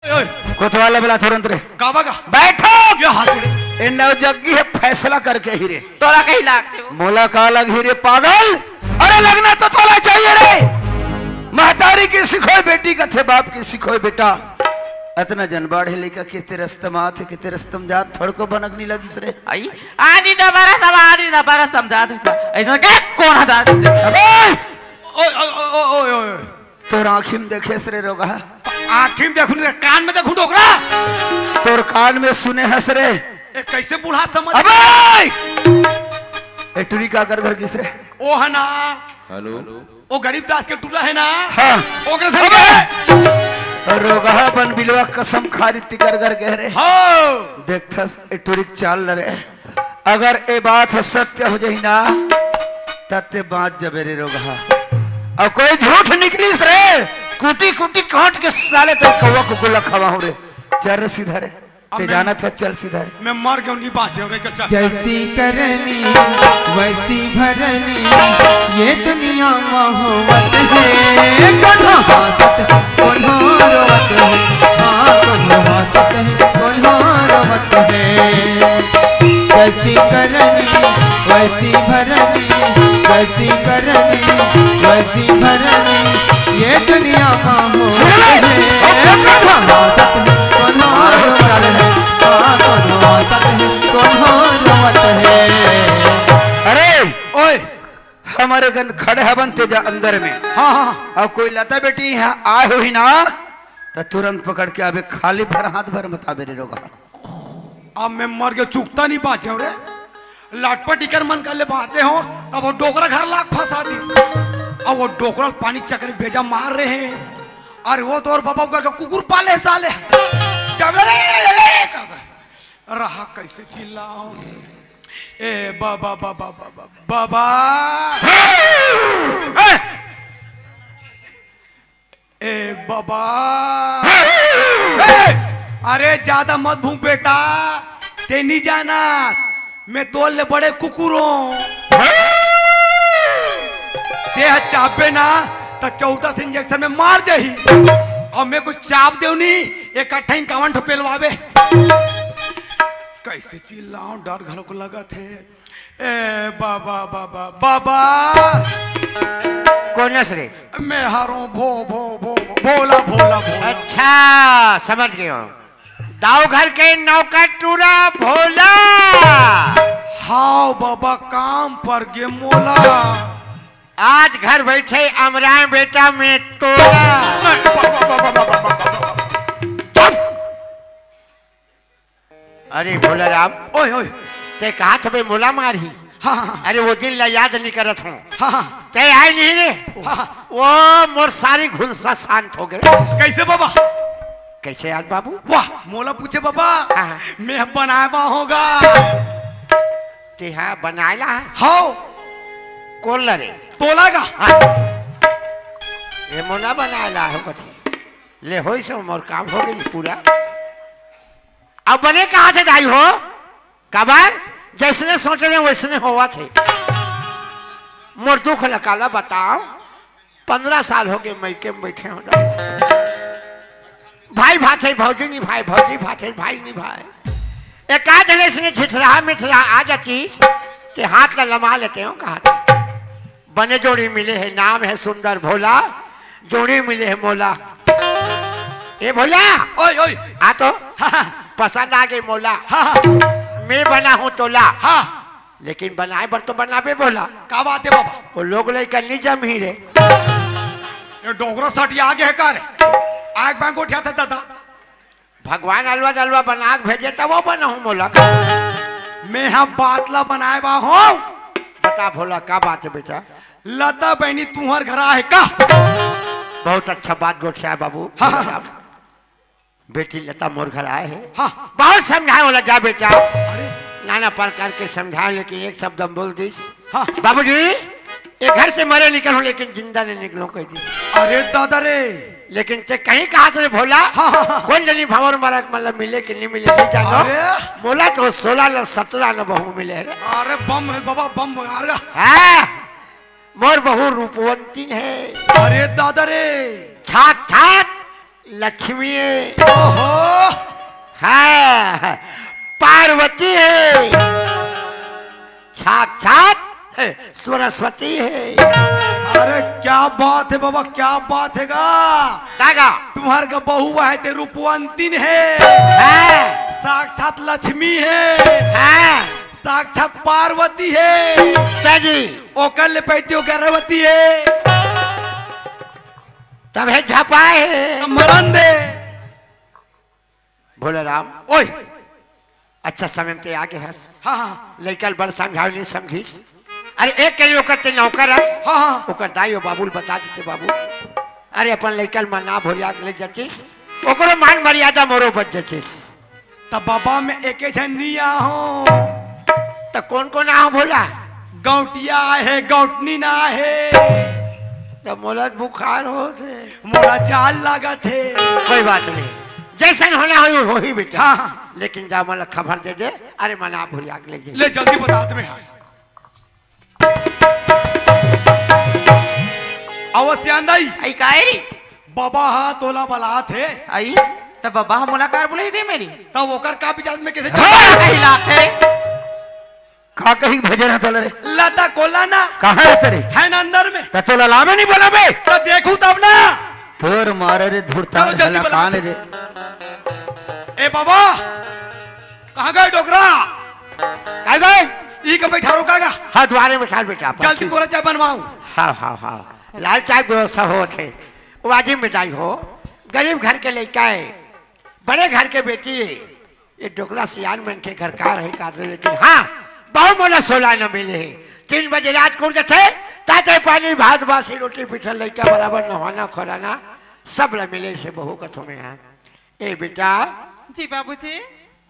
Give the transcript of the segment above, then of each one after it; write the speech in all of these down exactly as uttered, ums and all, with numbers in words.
ओए, कोतवाल ला बला तुरंत रे। काबर गा? बैठो। ये हाथ रे। ए नवजग्गी हे, फैसला करके ही रे। तोला कहीं लागते हो? मोला का लग ही रे पागल? अरे लगना तो तोला चाहिए रे। महतारी की सिखोय बेटी कथे, बाप की सिखोय बेटा। अतना जनबाढ़ हे लइका, किते रस्तम आत हे, किते रस्तम जात, थोड़को भनक नहीं लगिस रे। आई, आदि दबारा सब, आदि दबारा समझा दे सब। ऐसा क्या कौन हटा दे? अबे! ओए, ओए, ओए, ओए, ओए। तोर आँखी में देखेस रे रोगहा। आँखी में देखूं रे, कान में देखूं डोकरा। तोर कान में सुने हस रे। ए, कैसे बूढ़ा समझ? अबे! ए टुरी का कर घर किस रे? ओ है ना। हेलो। ओ गरीब दास के टूरा है ना। हाँ। ओकरे संग अबे! रोगहा बन बिलवा कसम खा री तिकर घर गए रे। हाँ। देखथस ए टुरी के चाल ल रे। अगर ए बात ह सत्य हो जाही ना, त ते बाँच जबे रे रोगहा। अउ कोई झूठ निकलिस रे, कूटी कूटी काट के साले ते कौवा कुकुर ला खवाहूँ रे। चल रे सीधा रे, अब ते मैं, जानत ह, चल सीधा रे। मैं मर गया, नहीं बाँचे रे, चल, चल। जैसी करनी वैसी भरनी, ये दुनिया में होवत है। कोनो हंसत है, कोनो रोवत है, हाँ, कोनो हंसत है, कोनो रोवत है। जैसी करनी वैसी भरनी, जैसी करनी वैसी भरनी, ये दुनिया में होवत है। कोनो हंसत है, कोनो रोवत है, हाँ, कोनो हंसत है, कोनो रोवत है। अरे ओए, हमरे कन खड़े हवन तेजा अंदर में। हाँ, हाँ। अउ कोई लता बेटी यहाँ आए होही ना, त तुरंत पकड़ के आबे, खाली भर हाथ भर मत आबे रे रोगहा। अब मैं मर के चुकता नहीं बाँचे हो रे। लटपट इकर मन कर ले बाँचे हो, तब वो डोकरा घर लाग फंसा दिस। अब वो डोकरा पानी चक्कर में भेजा मार रहे हैं। अरे वो तो और बाबा करके कुकुर पाले साले। जब रे, रे, रे, करता है। रहा कैसे चिल्लाओ? ए बाबा, बाबा, बाबा, बाबा। ए! ए बाबा। ए! अरे ज्यादा मत भूंक बेटा, ते नहीं जाना, मैं तोर ले बड़े कुकुर हूँ। ते ह चाबे ना त चौदह से इंजेक्शन में मार जाही, अउ मैं कोई चाब देव नहीं, एक अट्ठाईस इक्यावन ठो पेलवावे। कैसे चिल्लाऊं, डर घलो को लगत है। ए बाबा, बाबा, बाबा। कोन हस रे? मैं हरों भो, भो, भो, भोला, भोला, भोला। अच्छा, समझ गयो। दाऊ घर के नौकर टूरा भोला। हाव बाबा, काम पर गे मोला। आज घर बैठे अमराए बेटा में तोला। चुप। अरे भोला राम, ओए, ओए। ते कहा था बे मोला मारही? हाँ, हाँ, हाँ। अरे वो दिन ला याद नहीं करत हूँ। हाँ, हाँ। ते आए नहीं रे। हाँ, हाँ। वो मोर सारी घुलसा शांत हो गए। कैसे बाबा? कैसे आज बाबू? वाह, मोला पूछे बाबा, हाँ, हाँ। मैं बनाए बा होगा। ते हाँ बनाए ला है? हाव। कोन ला रे? तोला का? हाँ। ये मोला बनाए ला हो कथे। ले होई सब मोर काम हो गई पूरा। अब बने कहाँ से दाई हो? काबर? जैसने सोचे रहे वैसने होवत हे। मोर दुख ल काला बताओ, पन्द्रह साल हो गए मइके में बैठे हो। भाई भाथे भौजी नहीं भाई, भौजी भाथे भाई नहीं भाई। एकाध झन अइसने झिठरा मिठरा आ जातीस, ते हाथ ल लमा लेते हो कहा थे। बने जोड़ी मिले हे, नाम हे सुंदर भोला, जोड़ी मिले हे मोला। ए भोला, ओए, ओए। आ तो। हाँ, हाँ। पसंद आ गई मोला। हाँ, हाँ। मैं बना हूँ तोला। हाँ। लेकिन बनाए बर तो बनाबे भोला। का बात हे बाबा? वो लोग लइका नहीं जमही रे। ये डोकरा सटिया आगे हे का रे? आग बांग उठा था दादा। भगवान अलवा जलवा बना के भेजे, तब वो बनहूँ मोला। मैं हा बात ला बनाए बा हूँ। बता भोला, का बात हे बेटा? लता बहनी तुहर घर आहे का? बहुत अच्छा बात गोठिया हे बाबू। हाँ, हाँ, हाँ। बेटी लता मोर घर आए हे। हाँ। बहुत समझाए वाला, जा बेटा। अरे। नाना प्रकार के समझाए, लेकिन एक शब्द हम बोल दीस। हाँ। बाबूजी, ये घर से मरे निकल हूँ, लेकिन जिंदा नहीं निकलूँ, कह दी। अरे दादा रे। लेकिन ते कहीं कहाँ से भोला? हाँ, हाँ, हाँ। कोन जनी भंवर मरा के मतलब मिले कि नहीं मिले, नहीं जानो। अरे। मोला तो सोलह न सत्रह न बहू मिले रे। अरे बम हे बाबा, बम। अरे। हाँ, मोर बहू रूपवंती हे। अरे दादा रे। ठाक ठाक। लक्ष्मी हे। ओहो। हाँ, पार्वती हे, साक्षात सरस्वती हे। अरे क्या बात हे बाबा, क्या बात हे गा। का गा? तुम्हर का बहू हे ते रूपवंतिन हे। हाँ। साक्षात लक्ष्मी हे। हाँ। साक्षात पार्वती हे। सही। ओकर ले पैती ओ गर्भवती हे। तब हे झपाए हे। मरन दे। भोला राम। ओए। अच्छा समय में ते आगे हस। हाँ, हाँ। लइका ल बड़ समझावे नहीं समझिस। अरे एक कहीं ओकर ते नौकर हस। हाँ, हाँ। ओकर दाई ओ बाबू ल बता देते बाबू। अरे अपन लइका ल मना भोरिया के ले जातिस। ओकरो मान मर्यादा मोरो बच जातिस। त बाबा में एके झन नी आहो। त कोन कोन आहो भोला? गौटिया आहे, गौटनी ना आहे। त मोला बुखार होत हे। मोला जाल लागत हे। कोई बात नहीं, जैसन होना होही, होही बेटा। हाँ, हाँ। लेकिन जा मोला खबर दे दे। अरे मना भुरिया के ले जे। ले जल्दी बता दे। अवश्यान दाई। आई काहे रे? बाबा हा तोला बलात हे। आई, त बाबा हा मोला कार बुलाई दे मेरी। तब ओकर का विचार में कैसे हाँ। कही लात हे? का कही भजन है तोला रे? लता कोला ना। कहाँ है तेरे? है ना अंदर में। त तोला लामे नहीं बोला बे? त देखू तब ना। तोर मारे रे धुरता चलो जल्दी भला बुला। कान रे। ए बाबा, कहाँ गए डोकरा? कहाँ गए? ई के बैठा रोका गा। हाँ, द्वारे में बैठा बेटा, जल्दी पाछी। कोरा चाय बनवाओ। हाँ, हाँ, हाँ। लाल चाय व्यवस्था होत हे। वाजिब में दाई हो, गरीब घर के लइका हे, बड़े घर के बेटी हे। ये डोकरा सियान मन के घर का रहे काज रहे, लेकिन हाँ, बहू मोला सोला न मिले हे। तीन बजे रात कुर जथे, ताते पानी, भात, बासी, रोटी, पिठल, लइका बराबर नहवाना, खोराना, सब ल मिले से बहू कथो में हाँ। ए बेटा। जी बाबूजी।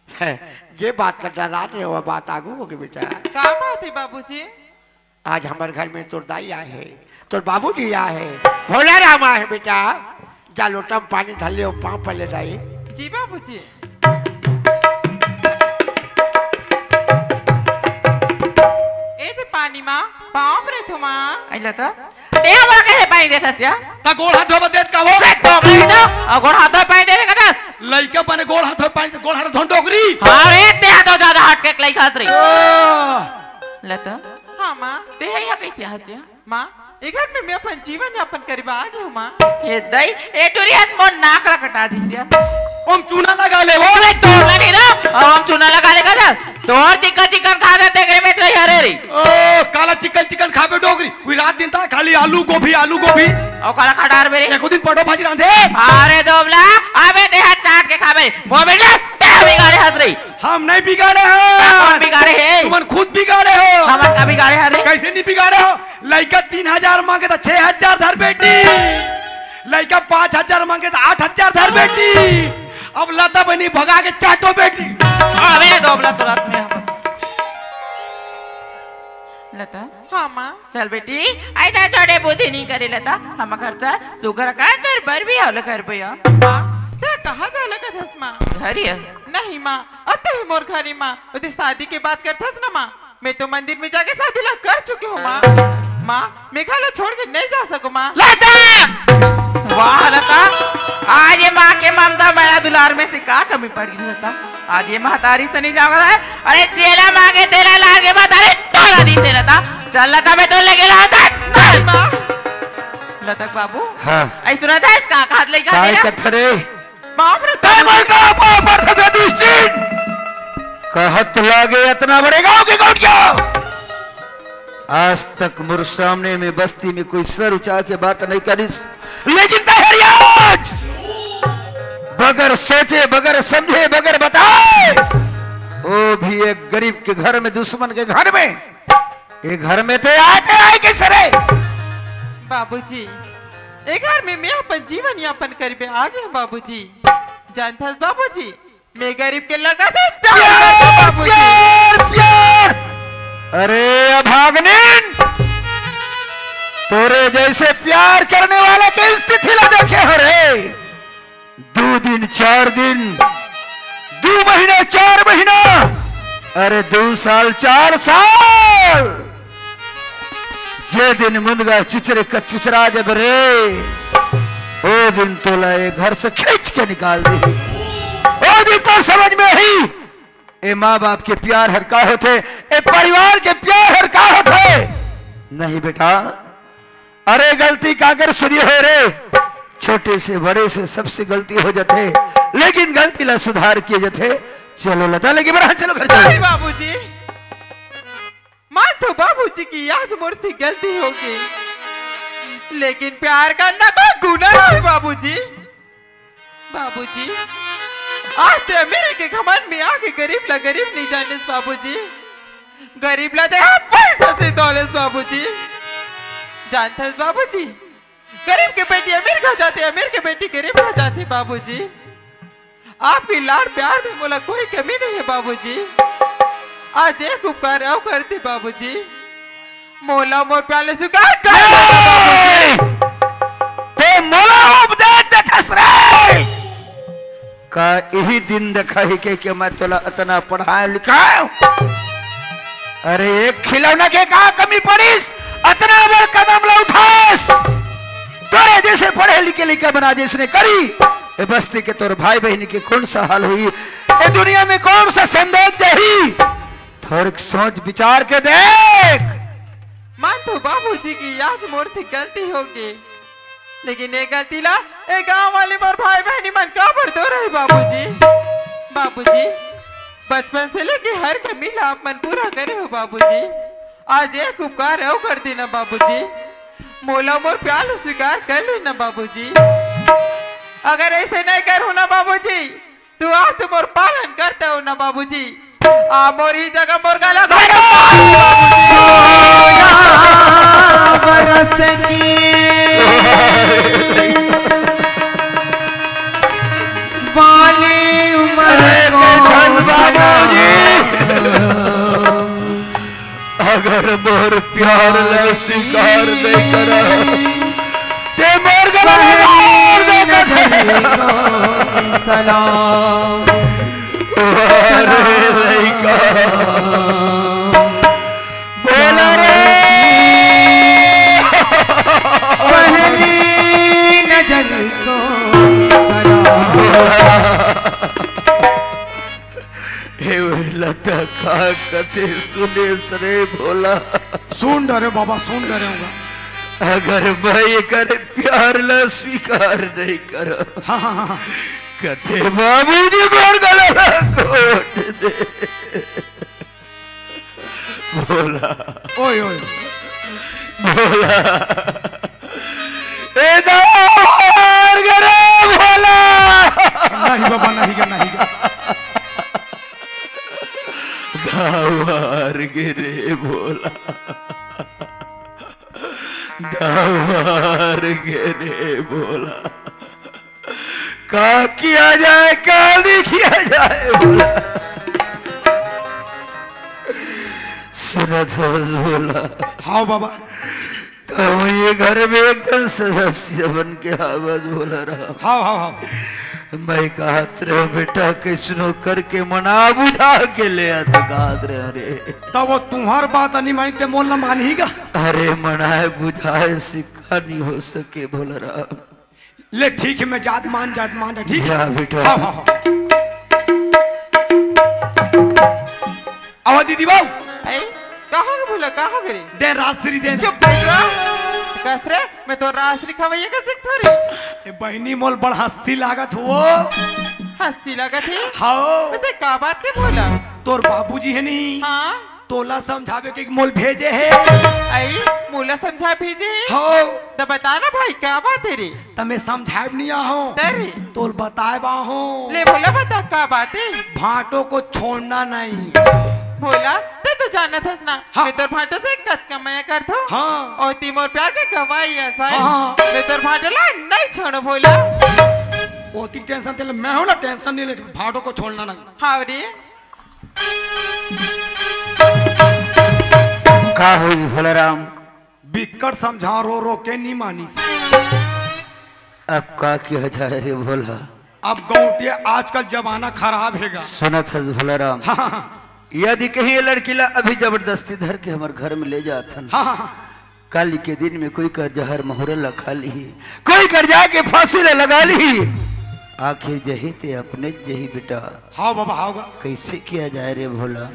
है, जे बात कर डरात रहे, वो बात आगू होगी बेटा। का बात हे बाबूजी? आज हमर घर में तोर दाई आए हे, तोर बाबूजी आए हे, भोला राम आए हे बेटा। जा लोटा में पानी धर ले, पाँव पर ले दाई। जी बाबूजी। ए दे पानी माँ, पाँव परे थो माँ। अइला त? ते हमला कहे पानी देत हस या? त गोड़ हाथ धोबा देत का हो? अरे तो मैं ना, अ, गोड़ हाथ धोए पानी दे दे कदस। लइका बने गोड़ हाथ धोए पानी, गोड़ हाथ धोन डोकरी। अरे ते हा तो ज्यादा हट के लइका हस रे। ओ। लता। हाँ माँ। ते हा यहाँ कैसे हस या? माँ, ए घर में मैं अपन जीवन यापन करे बर आ गे हूँ माँ। ए दई, ए टुरी हस मोर नाक ला कटा दिस या। ओम चूना लगा ले, वो। अरे तो नहीं ना, अब हम चूना लगा ले कदस। तोर चिकन चिकन खा देते करे में तेरे हरे रे। ओ, काला चिकन चिकन खाबे डोकरी। वी रात दिन त खाली आलू गोभी, आलू गोभी। अउ काला खा डारबे रे। एको दिन पटो भाजी रांधे। अरे दोबला, अबे देहा चाट के खाबे। वो बेटा, ते बिगाड़े हस रे। हम नहीं बिगाड़े हैं। कौन बिगाड़े हे? तुमन खुद बिगाड़े हो। हमन का बिगाड़े हरे? कैसे नहीं बिगाड़े हो? लइका तीन हजार मांगे त छह हजार धर बेटी। लइका पाँच हजार मांगे त आठ हजार धर बेटी। अब लता बनी भगा के चाटो बेटी। अबे दोबला तो रात में हम। लता। हाँ माँ। चल बेटी, अइसा छोटे बुद्धि नहीं करे लता। हम घर से सुगर का तेरे बर भी हवले कर भैया। माँ, ते कहाँ जाए लगा थस माँ? घर ही है। नहीं माँ, अब तो ही मोर घर ही माँ। उधर शादी के बात करथस ना माँ, मैं तो मंदिर में जाके शादी ला कर चुके हूँ माँ। माँ, मैं घर ला छोड़ के नहीं जा सकूँ माँ। लता! वाह लता, आज ये माँ के ममता मया दुलार में से का कमी पड़ गई लता? आज ये महतारी से नहीं जावत हे। अरे जेला मांगे तेला लागे महतारी तोरा दी तेरा ता। चल लता मैं तो लगे लाता। चल। माँ। लता के बाबू। हाँ। ऐ सुना था इसका हाथ लेके काय तेरा। कथरे। बाप रे। तय मर का बाप पर था दुष्टिन। कहत लागे इतना बड़े गांव के गौटिया। आज तक मोर सामने में बस्ती में कोई सर उठा के बात नहीं करिस, लेकिन तहरी आज बगैर सोचे, बगैर समझे, बगैर बताए, वो भी एक गरीब के घर में, दुश्मन के घर में, ये घर में ते आए, ते आए कैसे रे? बाबूजी, ये घर में मैं अपन जीवन यापन करिबे आ गए हूँ बाबूजी। जानथस बाबूजी, मैं गरीब के लड़का से प्यार करता हूँ बाबूजी। प्यार, प्यार। अरे अभागनिन, तोरे जैसे प्यार करने वाला के स्थिति ला देखे हो रे। दो दिन, चार दिन, दो महीना, चार महीना, अरे दो साल, चार साल, जे दिन मुंदगा चुचरे का चुचरा जब रे, ओ दिन तोला ए घर से खींच के निकाल दे। ओ दिन तो समझ में ही ए माँ बाप के प्यार हर का होथे, ए परिवार के प्यार हर का होथे। नहीं बेटा, अरे गलती काकर सुनी हो रे, छोटे से बड़े से सबसे गलती हो जाथे, लेकिन गलती ला सुधार किए जाथे। चलो लता लेके बड़ा चलो घर चलो। नहीं बाबूजी, मान तो बाबूजी की आज मोर से गलती होगे, लेकिन प्यार करना कोई गुनाह नहीं बाबूजी। बाबूजी, आज ते अमीर के घमंड में आके गरीब ला गरीब नहीं जानिस बाबूजी। गरीब ला ते हम पैसा से तौलेस बाबूजी। जानथस बाबूजी, गरीब के बेटी अमीर घर जाथे, अमीर के बेटी गरीब घर जाथे बाबूजी। आपके लाड़ प्यार में मोला कोई कमी नहीं है बाबूजी। आज एक उपकार अउ कर दे बाबूजी, मोला मोर प्यार ला स्वीकार कर ले बाबूजी। ते मोला उपदेश देथस रे। का इही दिन देखा ही के, के मैं तोला अतना पढ़ाए लिखाए? अरे एक खिलौना के का कमी पड़िस, अतना बड़ कदम ला उठाएस। तोरे जैसे पढ़े लिखे लइका बना जैसने करी, ए बस्ती के तोर भाई बहिनी के कौन सा हाल हुई, ए दुनिया में कौन सा संदेश जाही। थोड़क सोच विचार के देख। मान तो बाबूजी की आज मोर से गलती होगे, लेकिन ये गलती ला ए गांव वाले मोर भाई बहनी मन काबर दो रहे बाबूजी। बाबूजी, बचपन से लेके हर कमी ला आप मन पूरा करे हो बाबूजी। आज एक उपकार अउ कर देना बाबूजी, मोला मोर प्यार ला स्वीकार कर लेना बाबूजी। अगर ऐसे नहीं करूँ ना बाबूजी, तू आज तो मोर पालन करता हो ना बाबूजी। आ मोर ही जगह मोर गला घोटा। बरस की वाली उम्र अरे को धन बाबूजी। अगर मोर प्यार ला स्वीकार नहीं करा, ते मोर गला ला मार दे कथे। सलाम। अरे लइका, बोला रे। पहली नजर को सलाम। हे लता का कथे सुनेस रे भोला। सुन डरे बाबा, सुन डरे हूँगा। अगर मैं एकर प्यार ला स्वीकार नहीं करा, हाँ, हाँ, हाँ, हाँ। कथे बाबूजी मोर गला ला घोट दे। भोला। ओए, ओए। भोला। ए दावर गे रे भोला। नहीं बाबा, नहीं गे, नहीं गे। दावर गे रे भोला। दावर गे रे भोला। का किया जाए, का नहीं किया जाए भोला। सुनत हस भोला। हाँ बाबा। तो ये घर में एकदम सदस्य बन के आवाज बोला रहा। हाँ, हाँ, हाँ। मैं कहत रहे बेटा, किसनो करके मना बुझा के ले आ, तो कहत रहे, अरे। तब वो तुम्हार बात नहीं मानी, ते मोल न मानी का? अरे मनाए बुझाए से का नहीं हो सके भोला राम। ले ठीक है, मैं जात मान, जात मान जा, ठीक है? जा बेटा। हाँ, हाँ, हाँ। आवा दीदी बाऊ। ए, का हो गे भोला, का हो गे रे? दे राजश्री दे। चुप बैठ रहा। कस रे, मैं तो राजश्री खवैया कस दिखत हों रे? ए बहिनी मोल बड़ हंसी लागत हो। हंसी लागत हे? हाँ। वैसे का बात हे भोला? तोर बाबूजी हे नहीं? हाँ। तोला समझावे के मोल भेजे हे। आई, मोला समझा भेजे हे? हाँ। त बता ना भाई, का बात हे रे? त मैं समझाए बर नहीं आहों। त रे? तोल बताए बर आहों। ले भोला बता, का बात हे? भांटो को छोड़ना नहीं। भोला, ते तो जानत हस ना, हाँ। मैं तोर भांटो से कतका मया करथों। हाँ। अउ ते मोर प्यार के गवाही हस भाई। हाँ, हाँ। मैं तोर भांटो ला नहीं छोड़ों भोला। ओती tension ते ले, मैं हूँ ना, tension नहीं ले, भांटो को छोड़ना नहीं। हाँ रे। का होइस भोला राम? बिक्कट समझाओं, रो रो के नहीं मानिस। अब का किया जाए रे भोला? अब गौंटिया, आजकल जमाना खराब हे गा। सुनत हस भोला राम? हाँ, हाँ, हाँ। यदि कहीं ये लड़की ला अभी जबरदस्ती धर के हमर घर में ले जात हन, हाँ, हाँ, हाँ। काली के दिन में कोई कर जहर महुरा ला खा लिही, कोई कर जाके फांसी ला लगा लिही। आखिर जही ते अपने जही बेटा। हाँ बाबा, हाँ बाबा। कैसे किया जाए रे भोला?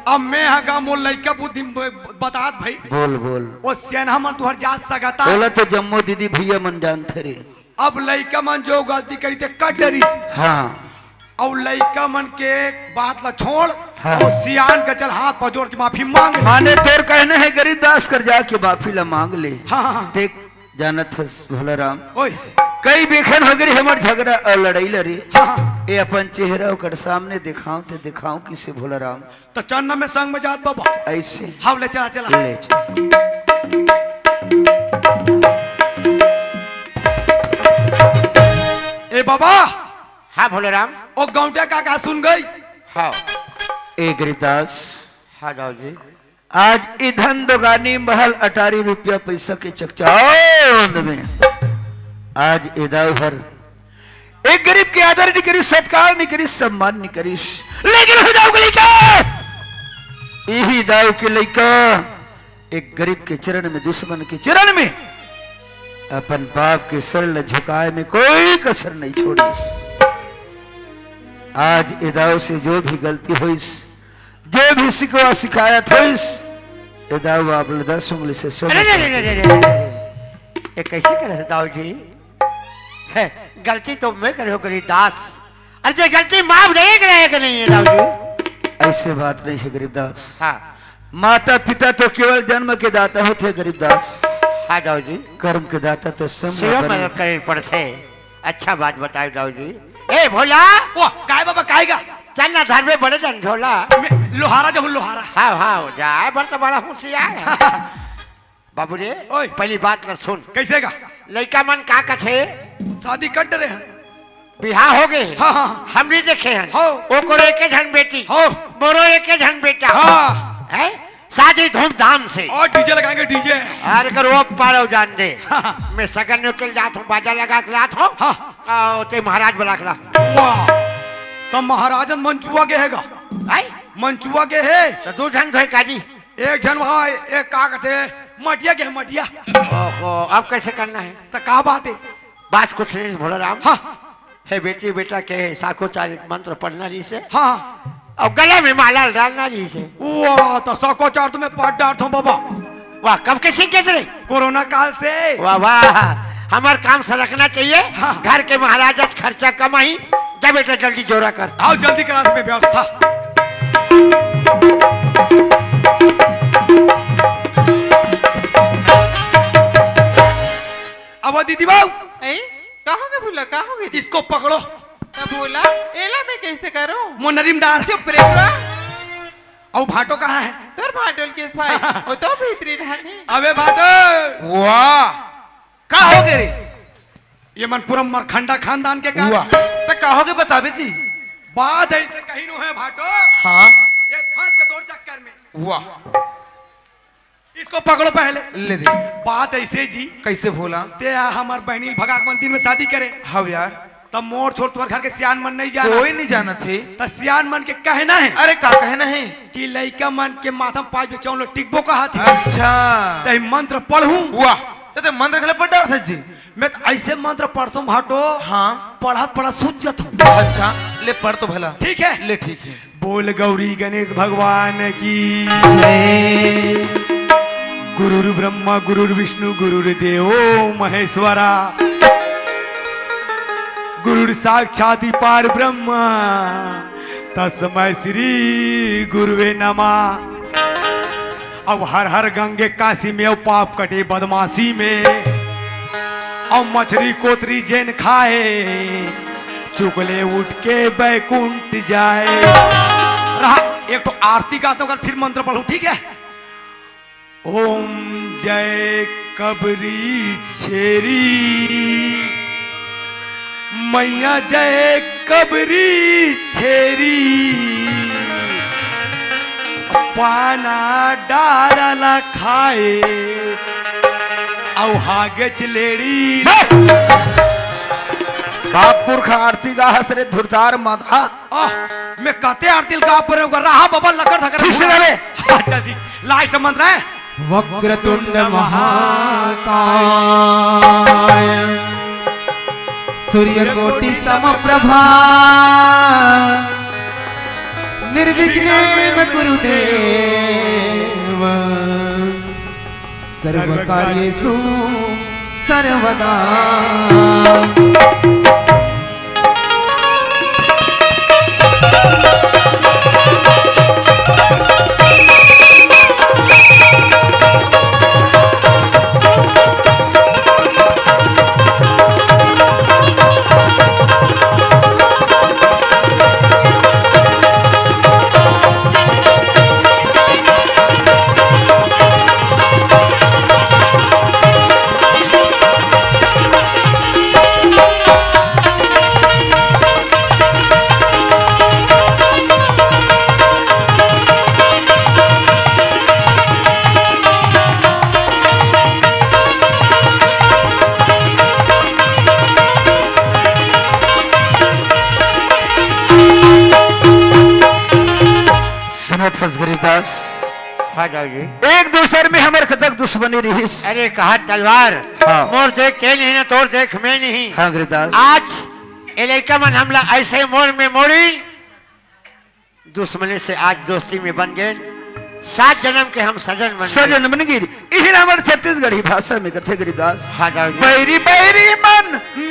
अब मैं हा गा मोर लइका बुद्धि म ब-, बतात भाई। बोल, बोल। वो सेना मन तुहर जात सकता। बोला तो जम्मो दीदी भैया मन जानथे रे। अब लइका मन जो गलती करी ते कर डरिस। हाँ। अउ लइका मन के बात ला छोड़, हाँ। अउ सियान के चल हाथ पर जोड़ के माफी मांग ले। माने तोर कहना है गरीब दास कर जाके माफी ला मांग ले। हाँ, हाँ, हाँ। देख, जानत हस भोला राम, ओए। कई बेखन हो गई हमर झगड़ा अउ लड़ाई लड़ी। हाँ, हाँ। ए अपन चेहरा ओकर सामने दिखाओ ते दिखाओ किसे भोला राम। तो चन्ना में संग में जात बाबा। ऐसे। हाँ, ले चला, चला। ले चल। ए बाबा। हाँ भोले राम। ओ गौंटिया का का सुन गई? हाँ। ए गरीबदास। हाँ दाऊ जी। आज ई धन दोगानी महल अटारी रुपया पैसा के चकचांद में आज ए दाऊ हर एक गरीब के आदर नहीं करिस, सत्कार नहीं करिस, सम्मान नहीं करिस, लेकिन हो जाओ गली का यही दाऊ के लइका एक गरीब के चरण में, दुश्मन के चरण में अपन बाप के सर ल झुकाए में कोई कसर नहीं छोड़िस। आज ए दाऊ से जो भी गलती होइस, जो भी शिकवा शिकायत होइस, ए दाऊ आप ल दस उंगली से क्षमा अरे, अरे, कर अरे, अरे, अरे, अरे, ये कैसे करे से दाऊ जी? है, गलती तो मैं करे हो गरीब दास। अरे, ये गलती माफ रहे के रहे के नहीं है दाऊ जी। ऐसे बात नहीं है गरीब दास। हाँ। माता पिता तो केवल जन्म के दाता होते हैं गरीब दास। हाँ दाऊ जी। कर्म के दाता तो स्वयं स्वयं बने। मदद करे पड़ते। अच्छा बात बताओ दाऊ जी। ए भोला। वाह, काय बाबा, काय गा? चल ना, धर में बड़े जन झोला। मैं लोहारा जाऊँ, लोहारा। हाँ, हाँ, जा, बड़ तो बड़ा होशियार है। बाबू रे, ओए। पहली बात न सुन। कैसे का? लइका मन का कथे? शादी कर डरे हैं। बिहाव हो गए। हाँ, हाँ, हाँ। हम नहीं देखे हैं। हो। ओकरो एके झन बेटी। हो। मोरो एके झन बेटा। हाँ। है? शादी धूमधाम से। और डीजे लगाएंगे, डीजे। अरे कर वो पारो जान दे। हाँ, हाँ। मैं सगन में चल जात हूँ, बाजा लगा के लात हूँ। हाँ। आओ, ते महाराज बुला के ला। वाह। तो महाराजन मंचुआ के हैगा? भाई? मंचुआ के है? तो दो झन धोए काजी। एक झन वहाँ, एक का कहते, मटिया के है, मटिया। ओहो, अब कैसे करना है? तो का बात है? बात कुछ नहीं, भोला राम। हाँ। हे बेटी, बेटा के है, साको चार एक मंत्र पढ़ना रही से। हाँ। और गला में माला डालना रही से। वाह, तो साको चार तुम्हें पढ़ डालता हूँ बाबा। वाह, कब के सीख गए रे? कोरोना काल से। वाह, वाह, हमार काम सरकना चाहिए। हाँ। घर के महाराज आज खर्चा कम आई। जा बेटा, जल्दी जोरा कर। आओ, जल्दी करा तुम्हें व्यवस्था। अब दीदी बाबू। ए? का होगे भोला, का होगे? इसको पकड़ो। त भोला, एला मैं कैसे करूं? मोनरी म डार। चुप रे बुआ। अउ भाटो कहाँ है? तोर भाटो ल किस भाई? वो तो भीतरी रहन है। अबे भाटो। वाह, का होगे रे? ये मन पूरा मरखंडा खानदान के का? वाह, त का होगे बताबे जी? बात ऐसे कहीं नो है भाटो। हाँ। ये फंस के तोर चक्कर में। वाह। इसको पकड़ो पहले। ले दे। बात ऐसे जी। कैसे भोला? ते आ हमार बहनी भगा के मंदिर में शादी करे। हाँ यार। तब मोर छोड़ तुम्हारे घर के सियान मन नहीं जाना। कोई नहीं जाना थे। तो सियान मन के कहना है। अरे का कहना है? कि लइका मन के माथा में पाँच बजे चौन लो टिकबो कहा थे। अच्छा। तो ये मंत्र पढ़ूं। वाह। तो, तो मंत्र खेले पढ़ डार जी। मैं तो ऐसे मंत्र पढ़ता हूँ भाटो। हाँ। पढ़त पढ़त सूझ जाता हूँ। अच्छा, ले पढ़ तो भला। ठीक है। ले ठीक है। बोल गौरी गणेश भगवान की। गुरुर् ब्रह्मा गुरुर्विष्णु गुरुर्देवो महेश्वरा। गुरुर् साक्षात् पर ब्रह्म तस्मै श्री गुरुवे नमः। अब हर हर गंगे काशी में, अब पाप कटे बदमाशी में। अब मछली कोतरी जेन खाए, चुगले उठ के बैकुंठ जाए। रहा, एक तो आरती गाता हूँ, फिर मंत्र पढ़ू, ठीक है? ओम जय कबरी छेरी, मैया जय कबरी छेरी, पाना डारला खाए, अउ हागे चलेड़ी। का पुरखा आरती गाहस रे धुरतार मधा। आह, मैं कते आरती लगा पर रहा बाबा लकर धकर। ठीक से गा बे। हाँ, चल ठीक। लास्ट मंत्र है। वक्रतुंड महाकाय, सूर्यकोटि समप्रभा, निर्विघ्नं कुरु देव, सर्वकार्येषु सर्वदा। सुनत हस गरीबदास, हाँ जाओ जी। एक दूसर में हमर कतक दुश्मनी रहिस। अरे कहा तलवार, हाँ। मोर देख के नहीं ना तोर देख में नहीं। हाँ गरीबदास। आज ए लइका मन हमला ऐसे मोड़ में मोड़ी, दुश्मनी से आज दोस्ती में बन गए, सात जन्म के हम सजन बन गए। सजन बन गए। इही ला हमर छत्तीसगढ़ी भाषा में कथे गरीबदास। हाँ जाओ जी। बैरी बैरी मन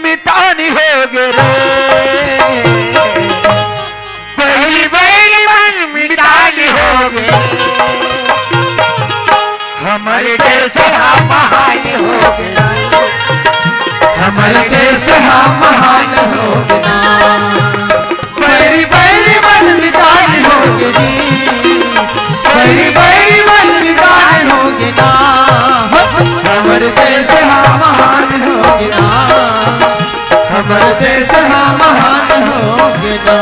मितानी हो गे रे, बैरी बैरी मन मितानी हो गे, हमर देश हा महान हो गे, हमर देश हा महान हो गे। बैरी बैरी मन मितान हो गे जी, बैरी बैरी मन मितान हो गे ना। हमर देश हा महान हो गे ना, हमर देश हा महान हो गे ना।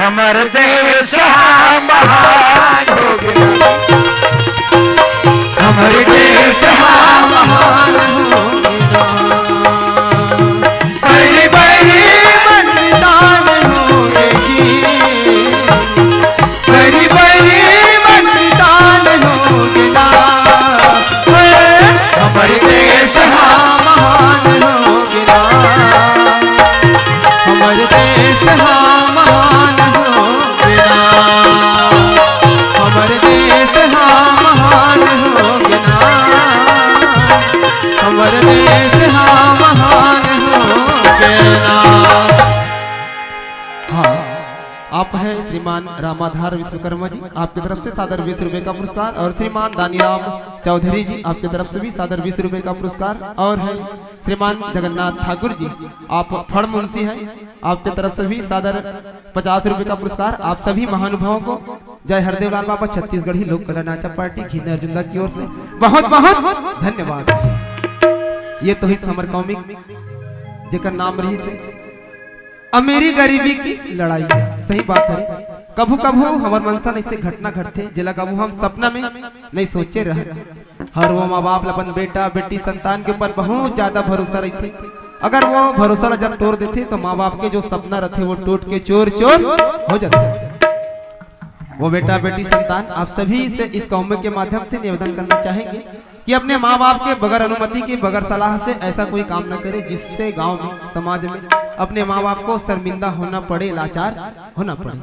हमर देश हा महान हो गे, हमर देश हा महान हो गे। बैरी बैरी मन मितान हो गे जी, बैरी बैरी मन मितान हो गे ना। हमर देश हा महान हो गे ना, हमर देश हा महान हो गे ना, हमर देश हा महान हो गे ना, हमर देश हा महान हो गे ना। हाँ, आप हैं श्रीमान रामाधार विश्वकर्मा जी, आपकी तरफ से सादर बीस रुपए का पुरस्कार, और श्रीमान दानीराम चौधरी जी, आपकी तरफ से भी सादर बीस रुपए का पुरस्कार, और हैं श्रीमान जगन्नाथ ठाकुर जी, आप फड़ मुंशी हैं, आपकी तरफ से भी सादर पचास रुपए का पुरस्कार। आप सभी महानुभावों को जय हरदेव लाल बाबा छत्तीसगढ़ी लोक कला नाचा पार्टी घिन्ना अर्जुंदा की ओर से बहुत बहुत धन्यवाद। ये तो ही हमर कॉमिक जेकर नाम रहिस हे अमीरी गरीबी की लड़ाई। सही बात हे, कभू कभू हमर मन सन ऐसे घटना घटथे, जेला कभू हम सपना में नहीं सोचे रहन। हर वो माँ बाप ला अपन बेटा बेटी संतान के ऊपर बहुत ज्यादा भरोसा रहिथे। अगर वो भरोसा ला जब तोड़ देथे, तो माँ बाप के जो सपना रहिथे, वो टूट के चूर चूर हो जाथे। वो बेटा बेटी संतान, आप सभी से इस कॉमिक के माध्यम से निवेदन करना चाहेंगे कि अपने माँ बाप के बगैर अनुमति के, बगैर सलाह से ऐसा कोई काम न करे, जिससे गांव में, समाज में अपने माँ बाप को शर्मिंदा होना पड़े, लाचार होना पड़े।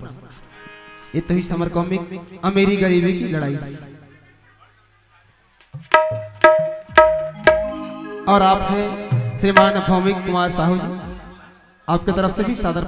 ये तो ही हमर कॉमिक अमीरी गरीबी की लड़ाई। और आप हैं श्रीमान भौमिक कुमार साहू जी, आपके तरफ से भी सादर